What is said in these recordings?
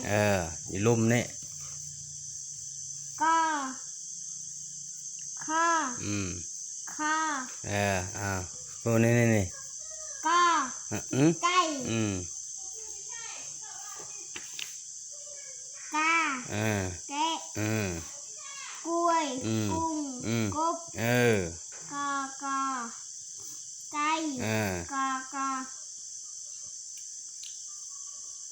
ເອີ ຢູ່ລຸ່ມນີ້ ກ ຂ ອືມ ຂ ເອີ ອ້າວ ໂອ້ ນີ້ໆໆ ກ ອືມ ໄກ່ ອືມ ກາ ເອີ ແກະ ເອີ ກ້ວຍ ອືມ ກຸ້ງ ອືມ ກົບ ເອີ ກ ກ ໄກ່ ເອີ ກ ກ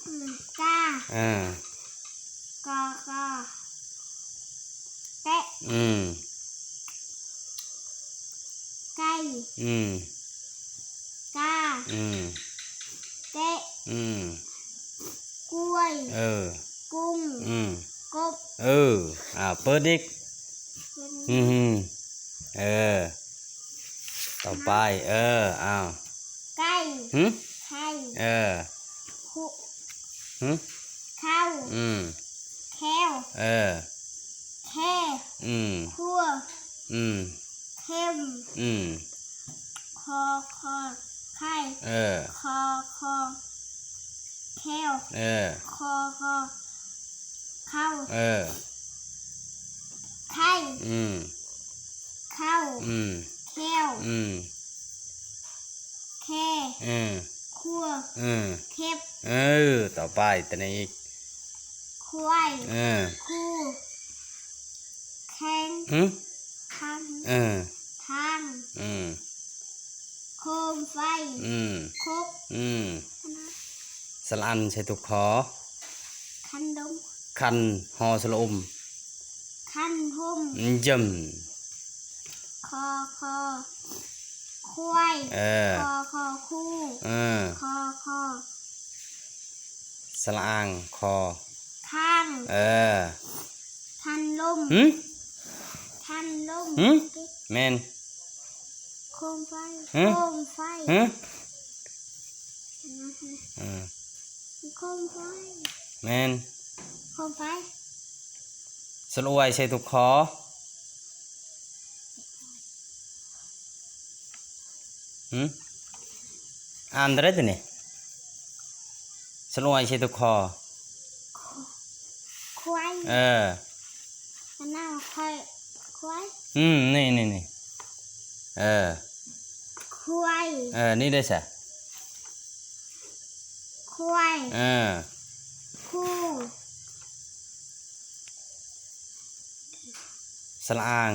ອືມ ກາ ເອີ ກ ກ ແກະ ອືມ ໄກ່ ອືມ ກາ ອືມ ແກະ ອືມ ກ້ວຍ ເອີ ກຸ້ງ ອືມ ກົບ ເອີ ອ້າວ ເປີດອີກ ອືມ ເອີ ຕໍ່ໄປ ເອີ ອ້າວ ໄກ່ ຫຶ ໄຂ່ ເອີ ຫຶ ເຂົ້າ ອືມ ແຂ້ວ ເອີ ແຄ ອືມ ຄົວ ອືມ ເຂັມ ອືມ ຄໍ ຄໍ ໄຂ່ ເອີ ຄໍ ຄໍ ແຂ້ວ ເອີ ຄໍ ຄໍ ເຂົ້າ ເອີ ໄຂ່ ອືມ ເຂົ້າ ອືມ ແຂ້ວ ອືມ ແຄ ຄົວ ເອີ ເຂັບ ເອີ ຕໍ່ໄປຕົວນີ້ອີກ ຄວາຍ ເອີ ຄູ ແຂ່ງ ຫຶ ຄັນ ເອີ ທາງ ອືມ ໂຄມໄຟ ອືມ ຄົກ ອືມ ສະລະອັນໃສ່ຕົວ ຄ ຄັນດົງ ຄັນ ຫໍ ສະຫຼະອຸມ ຄັນຫົ່ມ ຢ້ຳ ຄໍ ຄໍ ຄວາຍ ເອີ ຄໍ ຄໍ ຄູ ເອີ ຄໍ ຄໍ ສະລະອາງ ຄໍ ຄ້າງ ເອີ ຄັນລົມ ຫຶ ຄັນລົມ ຫຶ ແມ່ນ ໂຄມໄຟ ຫຶ ໂຄມໄຟ ຫື ເອີ ໂຄມໄຟ ແມ່ນ ໂຄມໄຟ ສະຫຼະອວຍໃສ່ຕົວ ຄ ຫຶ ອ່ານໄດ້ຕົວນີ້ ສະຫຼະອວຍໃສ່ຕົວ ຄ ຄວາຍ ເອີ ອັນນັ້ນຄວາຍ ຄວາຍ ອືມ ນີ້ໆໆ ເອີ ຄວາຍ ເອີ ນີ້ເດ້ຊະ ຄວາຍ ເອີ ຄູ ສະລະອາງ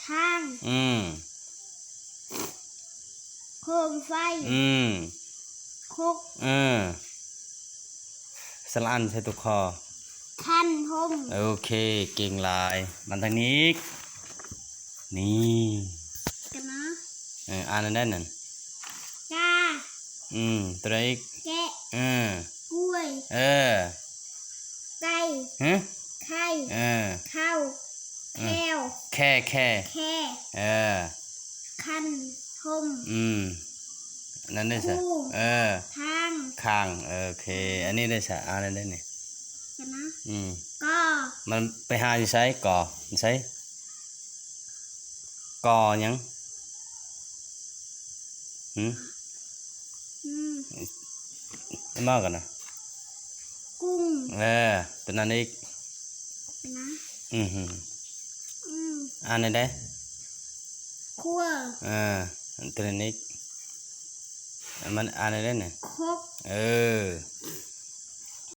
ທາງ ອືມ ໂຄມໄຟ ອືມ ຄົກ ເອີ ສະລະອັນໃສ່ຕົວ ຄ ຄັນຫົ່ມ ໂອເຄ ເກັ່ງຫຼາຍ ມາທາງນີ້ອີກ ນີ້ ກັນນະ ເອີ ອ່ານໄດ້ນັ້ນ ກາ ອືມ ຕົວໃດອີກ ແກະ ເອີ ກ້ວຍ ເອີ ໄກ່ ຫຶ ໄຂ່ ເອີ ເຂົ້າ ເອີ ແຂ້ວ ແຄ ແຄ ແຄ ເອີ ຄັນ ຫົ່ມ ອືມ ອັນນັ້ນເດ້ຊະ ຄູ ເອີ ທາງ ຄາງ ໂອເຄ ອັນນີ້ເດ້ຊະ ອ່ານໄດ້ນີ້ ກັນນະ ອືມ ກໍ ມັນໄປຫາຢູ່ໃສ ກໍ ໃສ ກໍຫຍັງ ຫຶ ອືມ ມາກັນນະ ກຸ້ງ ເອີ ຕົວນັ້ນອີກ ນະ ອືມ ອືມ ອ່ານໄດ້ ຄົວ ເອີ ຕົວນັ້ນອີກ ມັນອ່ານໄດ້ນະ ຄົກ ເອີ